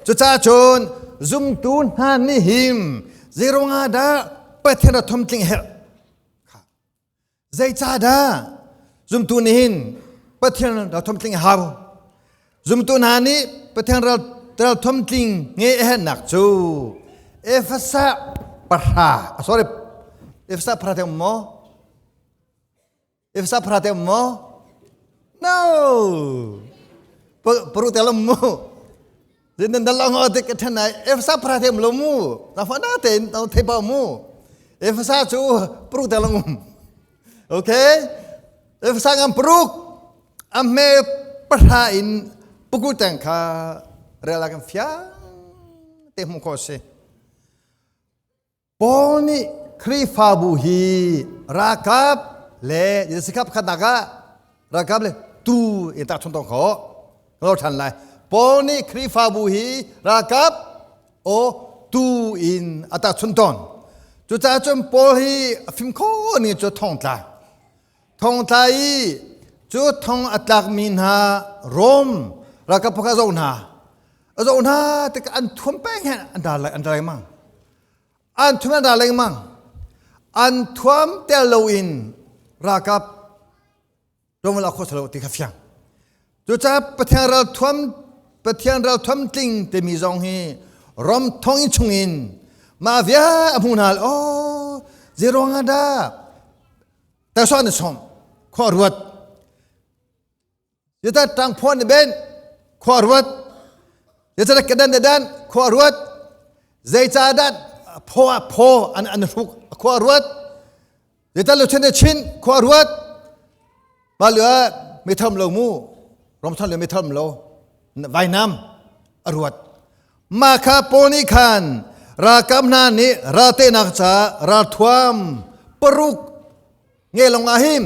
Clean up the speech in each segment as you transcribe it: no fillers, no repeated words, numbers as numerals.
Cucaah cun zumtu hna nih him zeiruangah dah Pathian ra thom tling herh? Zeicahdah zumtu nih hin Pathian ral thomtling a hau? Zumtu hna nih Pathian ral thomtling nge a herhnak cu Efesa pahra, sorry, Efesa pahra te um maw? Efesa pahra te um maw? No! Paru te lam mu. Zin dan long o te ka than ai Efesa pahra te um lo mu. Na fa na te na thei pa mu. Efesa cu paruk te long um. Okay? Efesa ngam paruk a hme pahra in puku teng kha rel kan fiang te hmu kho si. Paul nih Khrihfabu hi ralkap le sikap khatnak ah ralkap le tu in tak chung tong kho lo than lai. Paul nih Khrihfabu hi ralkap o tu in a tak chun ton. Cucaah cun Paul hi a fim kho ni cu thong tla. Thong tla i cu thong a tlakmi hna Rom ralkap pakhat zoh hna. A zoh hna tikah an thuam peng he an dal an dal lengmang. An thuam an dal lengmang. An thuam tel loin ralkap rawmul a kho lo ti kha fiang. Cucaah Pathian ral thuam Pathian ral thuam tling timi zong hi rom thong in chungin mah via a hmu hna oh zeiruang ah dah ta na som khua ruat Yata tang phuan ni ben khua ruat. Yata kedan ne dan khua ruat. Zeica dat pho a pho an an hruk khua ruat. Yata lu chen ne chin khua ruat. Ma lu mi tham lo mu rom than le mi tham lo vainam a ruat. Ma kha poni khan rakam hna nih rate nak ca ralthuam paruk nge long ah him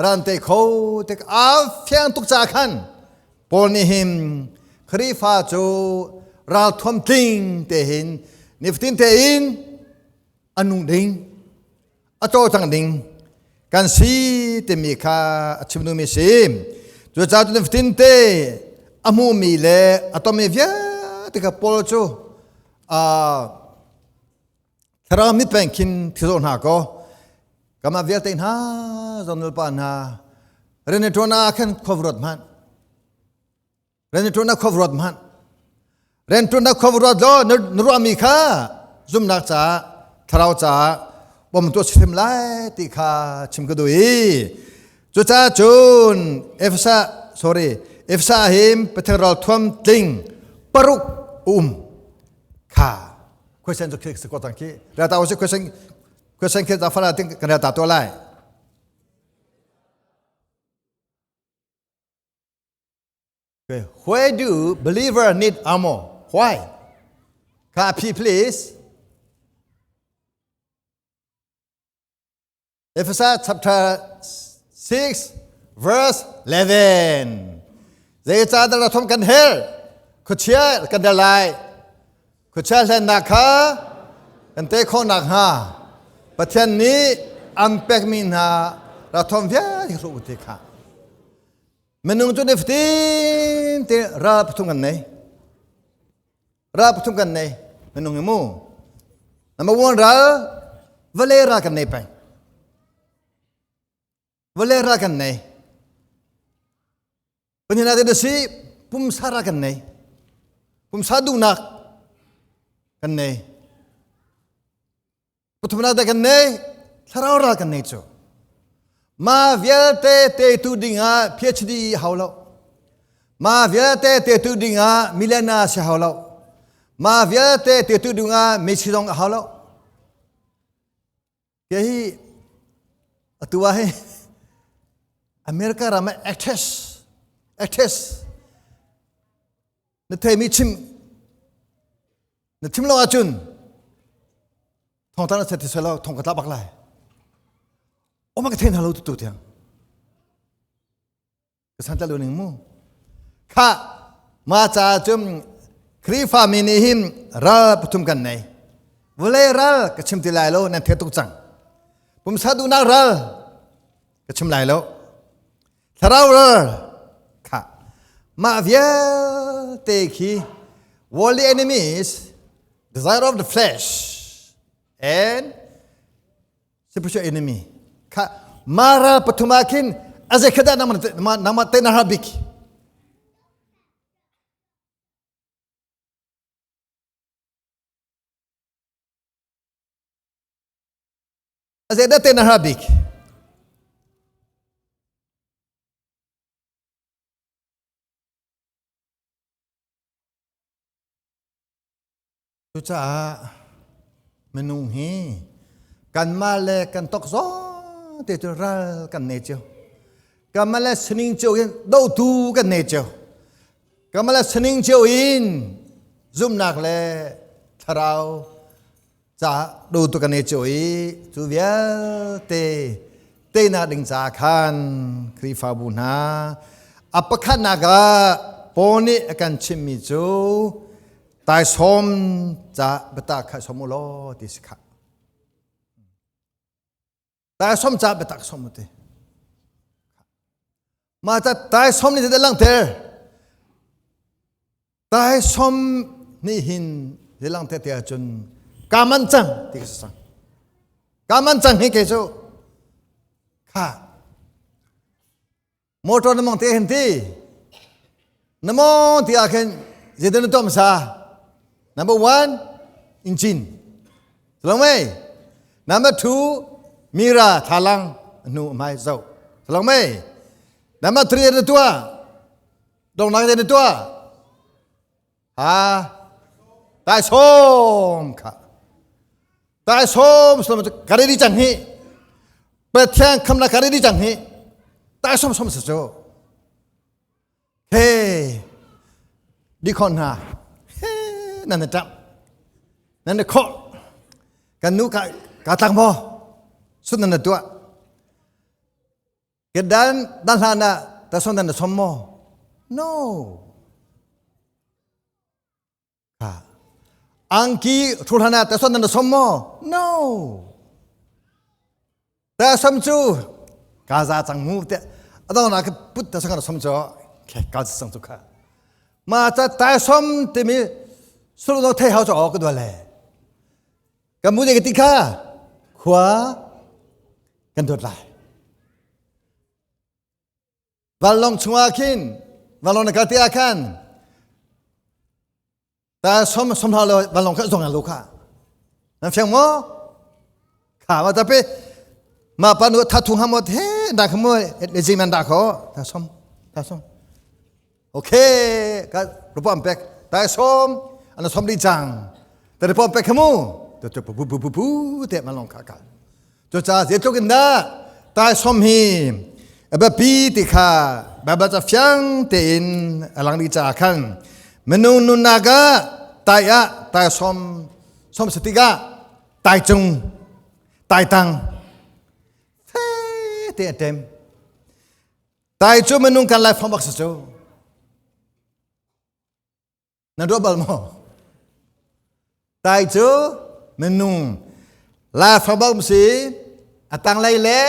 ran te kho te a fiang tuk ca khan Paul nih him Khrihfa cu ral thuam tling te hin nifatin te in a nung ding a cawlcang ding kan si timi kha a chim duhmi si cucaah cu nifatin te a hmumi le a tonmi vialte kha Paul cu Thlarau mit peng khin thizawh hna kaw kamah vialte hna zong pa hna rian ṭuan ah khan khuavruat hmanh rian ṭuan ah khuavruat hmanh rian ṭuan ah khuavruat law na ruahmi kha zumnak caah thlarau caah bawmtu a si hrim lai ti kha chim ka duh i cucaah cun Efesa sorry Efesa him Pathian ral thuam tling paruk um kha question cu khi ko tang khi ra ta si question question khi ta fara ting kan ra ta to lai Okay. Why do believer need armor? Why? Copy, please. Ephesus chapter 6 verse 11. Zeicahdah rathum kan hel? Khuachia kan der lai. Khuachia hlennak kha kan te khawh nakhnga Pathian nih an pekmi hna rathum vialte hruh ti kha. Minung cu nifatin te ral pathum kan nei. Ral pathum kan nei minung hi mu. Number one ral vawlei ral kan nei peng. Vawlei ral kan nei. Pahnihnak te si pumsa ral kan nei. Pumsa duhnak kan nei. Pathumnak te kan nei thlarau ral kan nei cu. Ma vialte teitu dingah PhD hau lo. Ma vialte teitu dingah milena si hau lo. Ma vialte teitu dingah Messi zong a hau lo. Ke hi atu ah hi America ram ah actress actress na theimi chim na chim lo ahcun thongtang na set ti lo thong ka tla bak lai oma ka thein halo tu tu tiang ka san lo ning mu kha ma cha chum Khrihfa mi nih hin ral pathum kan nei vulei ral ka chim ti lai lo nan the tuk cang pumsa duhnak ral ka chim lai lo Thlarau ral kha mah vialte khi Worldly enemies, desire of the flesh, and spiritual enemy. Kha mara pathuma khin aze khada nama nama te na bik. Aze da te na bik. Cucaah minung hi kanmah le kan tok zong te cu ral kan nei cio. Kanmah le sining cio in dotu kan nei cio. Kanmah le sining cio in zumhnak le thlarau caah dotu kan nei cio i cu vialte teinak ding caah khan Khrihfabu hna a pakhatnak ah Paul nih a kan chimhmi cu taisawm ca biatak kha som u law ti si kha. Taisawm ca biatak som u ti. Mah ta taisawm nih zeidah langhter? Taisawm nih hin zei langhter ti ahcun ka man cang ti ka si cang. Ka man cang hi kei cu kha motor na mong te hin ti na mong ti ah khin zeidah na tuah hmasa number one engine Salong mei number two mira thlalang hnu hmai zoh salong mei number three na tuah dongnak na tuah ha tai som kha tai som som ka ready cang hi Pathian khamnak ka ready cang hi tai som som sa cu he dikhon hna he nan na ṭap nan na khawh kan nu ka ka tlak maw sun nan na tuah Kedan dan hlan ah tason dan na som maw? No. Ha. Angki thu hlan ah tason dan na som maw? No. Ta som cu ka za cang mu te adong na ka put ta sang som cho ke ka sang chu kha ma ta tai som te mi sulu no thei hau cho ka do le Kan mu ka ti kha khua kan dawt lai. Vanlawng chungah khin vanlawng na kal ti ah khan ta som som hla lo vanlawng kha zong lo kha nan fiang maw kha ma ta pe ma pa nu tha thung ha mo the da kha mo le jing nan da kho ta som ta som Okay, ka rupam pek tai som ana som di chang te rupam pek khamu te te pu pu pu pu te man long kha ka cho cha ze tluk in da tai som hi aba pi ti kha baba cha fyang te in alang di cha khan menung nun naga tai a tai som som satiga tai chung tai tang fe te atem Tai cu minung kan life bak si cu. Na ruah bal maw? Tai cu minung life bak si a tanglei le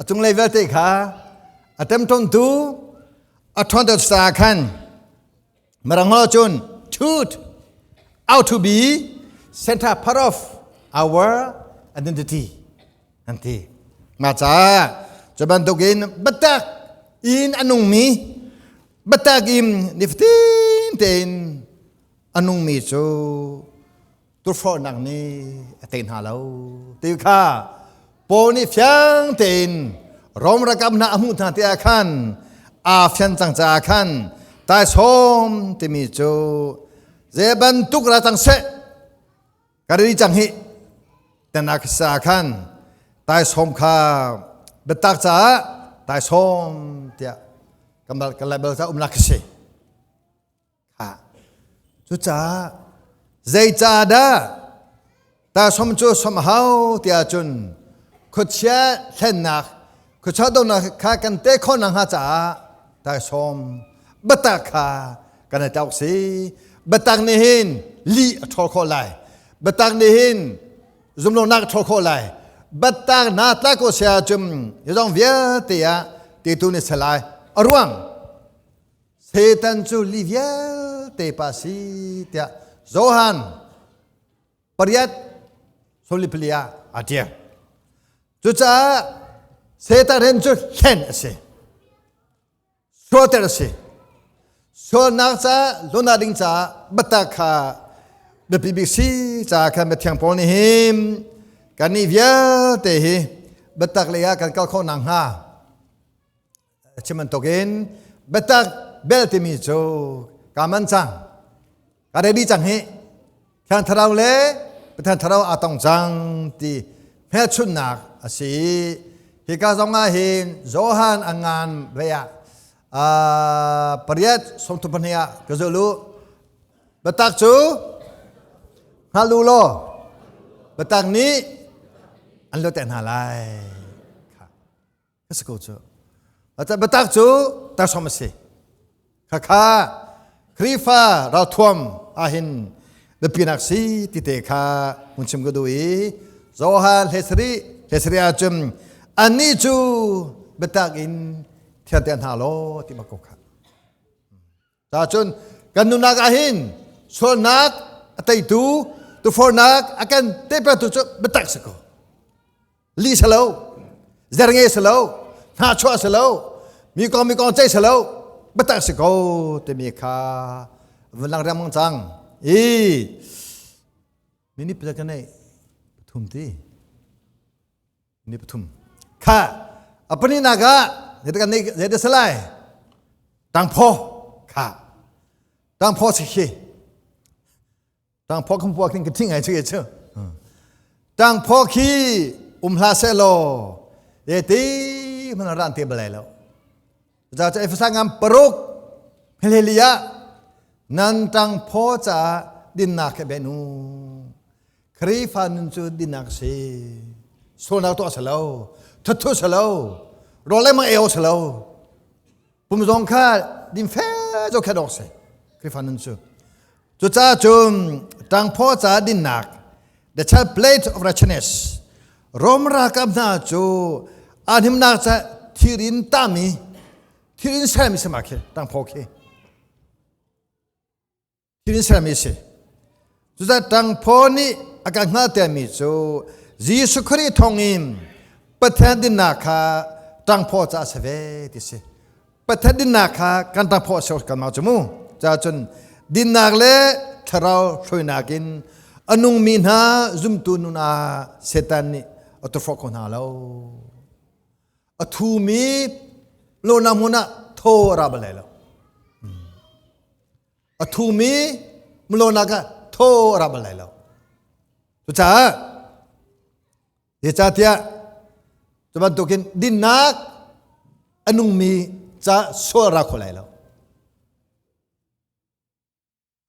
a cunglei vialte kha a temṭawntu a ṭhawnter sa khan Mirang holh cun truth ought to be center part of our identity an ti. Mah caah cu bantukin biatak in a nungmi biatak in nifatin tein a nungmi cu turhrawhnak nih a tei hna lo ti kha Paul nih fiang tein Rom rakam hna a hmuh hna ti ah khan aa fian cang caah khan taisawm timi cu zei bantuk ra cang seh ka ri cang hi tanak sa khan taisawm kha biatak caah taisawm tiah kan lai bal ca umnak si Cucaah zeicahdah tasom cu som hau tiah cun khuachia thlennak khuachia donak kha kan te khawh nakhnga caah taisawm biatak kha kan i tlak si. Biatak nih hin lih a ṭhawl khawh lai. Biatak nih hin zumlonak a ṭhawl khawh lai. Biatak naa tlak ko sia cun zong vialte ah ti tu nih salai a ruang Satan cu li vialte. Vialte pa si tiah Johan pariat solipali ah a ṭial. Cucaah Satan rian cu hlen a si. Sualter a si. Sualnak ca lunak ding caah biatak kha biapi bik si caah khan Mithiang Paul nih hin kannih vialte hi biatak lei ah kan kal khawh nakhnga chim bantukin biatak bel timi cu ka man cang ka ready cang hi Thiang Thlarau le Pathian Thlarau aa tong cang ti hmelchunhnak a si. Hika zong ah hin Johan a ngan ve ah pariat 32 ah ka zul u. Biatak cu hngal u law biatak nih an luat hna lai. Ka si ko cu. Biatak cu tarsom a si. Khakha Khrihfa ralthuam ahhin biapinak si ti te kha hun chim ka duh i Johan hlesari hlesari ahcun annih cu biatak in thianter hna law ti ma ko kha. Ta cun kan nunnak ah hin sualnak a teitu tufornak a kan tepertu cu biatak si ko. Li si lo, zernge si lo, hnachuah si lo, mi kong mi kong ceih si lo, biatak si ko timi kha vun lang riangmang cang. I minute pia ka nei pathum ti. Ni pathum. Kha a pahnihnak ah zeidah si lai? Tangphaw kha. Tangphaw si khi. Tangphaw kan puak ning ka thing ai chu chu. Tangphaw khi um hlah seh law ye ti man ran te balai lo. Za cha Efesa ngam paruk haleluya nan tangphaw ca dinnak he benu. Khrihfa nun cu dinnak a si. Sualnak tuah a si lo. Thathu a si lo. Rawl lengmang ei awk a si lo. Pum zong kha din fe zo khat awk si. Khrihfa nun cu. Cucaah cun ṭangphaw ca dinnak the child plate of righteousness Rom ralkap hna cu aa himnak ca thir in tami thir in sermi si ma khi ṭangphaw khi Thil in sermi a si. Cucaah ṭangphaw nih a kan hngalhtermi cu Jesuh Khrih thawngin Pathian dinnak kha ṭangphaw caah a si ve ti si. Pathian dinnak kha kan ṭangphaw a si kan mau cu mu. Caah cun dinnak le thlarau hruainak in a nungmi hna zumtu nun ah Satan nih a tukforh kho hna lo. A thumi lawnak hmun ah thaw a ra bal lai lo. A thumi mlonak ah thaw a ra bal lai lo. Cucaah zeicahtiah cu bantukin dinnak a nungmi ca sual ra kho lai lo.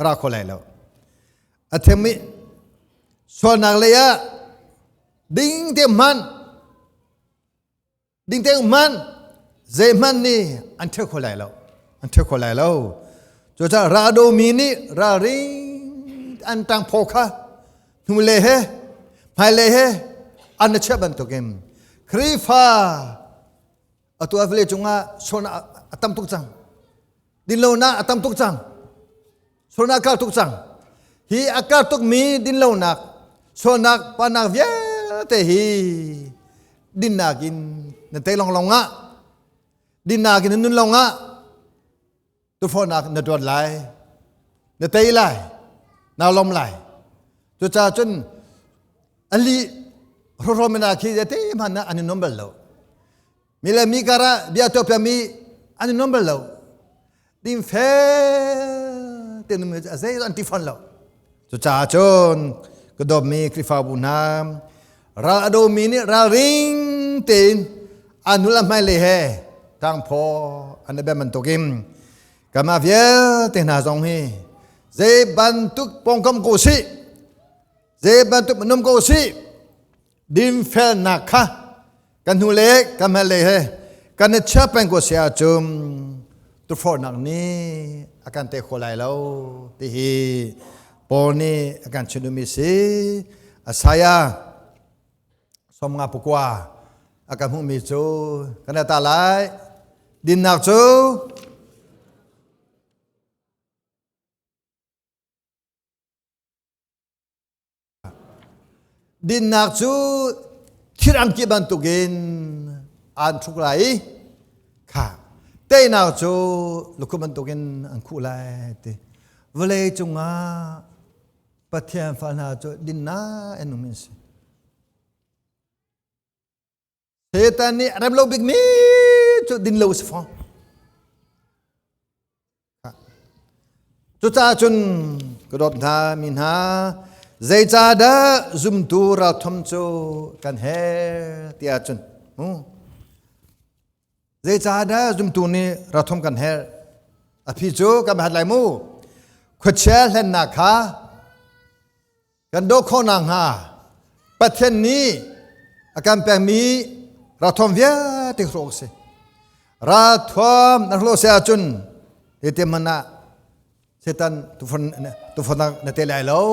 Ra kho lai lo. A themi sualnak lei ah ding te hman Ding tein hmanh zeihmanh nih an ṭheu kho lai lo. An ṭheu kho lai lo. Cucaah raldomi nih ralring an ṭangphaw kha hnulei he hmailei he an na chiah bantukin Khrihfa atu ah vawlei cungah sualnak a tam tuk cang. Dinlonak a tam tuk cang. Sualnak a kar tuk cang. Hi a kar tukmi dinlonak, sualnak, panak vialte hi dinnak in na tei lawnglawng ah, dinnak in na nun lawng ah tufawhnak na tuan lai, na tei lai, naa lawm lai. Cucaah cun ali hrohromi khi zeiti hmanh ah an i nuam bal lo. Mi le mi karah bia tuahpiakmi an i nuam bal lo. Ding fel te nung a zei an ti fawn lo. Cucaah cun ka dawtmi Khrihfabu hna ral a domi nih ralring tein an hnu le hmailei he ṭangphaw an i bem bantukin kanmah vialte hna zong hi zei bantuk pawngkam ko sih zei bantuk minung ko sih dinfelnak kha kan hnu le kan hmailei he kan i chia peng ko si ahcun tuforhnak nih a kan te kho lai lo ti hi Paul nih a kan chim duhmi si. Isaiah somnga pukua a kan hmuhmi cu kan ta lai dinnak cu. Dinnak cu thir angki bantukin aan hruk lai i kha teinak cu lukhum bantukin an khuh lai ti. Vawlei cungah Pathian fa hna cu dinnak in nung an si. Satan nih a rem lo bikmi cu din lo si fawn. Cucaah cun ka dawt hna mi hna, zeicahdah zumtu ralthum cu kan her ti ahcun zeicahdah zumtu nih ralthum kan her? A phi cu kan hat lai mu. Khuachia hlennak kha kan doh khawh nakhnga Pathian nih a kan pekmi ralthuam vialte hrawh a si. Ralthuam na hrawh si ahcun hitin hmanh ah Satan tufon na te lai lo.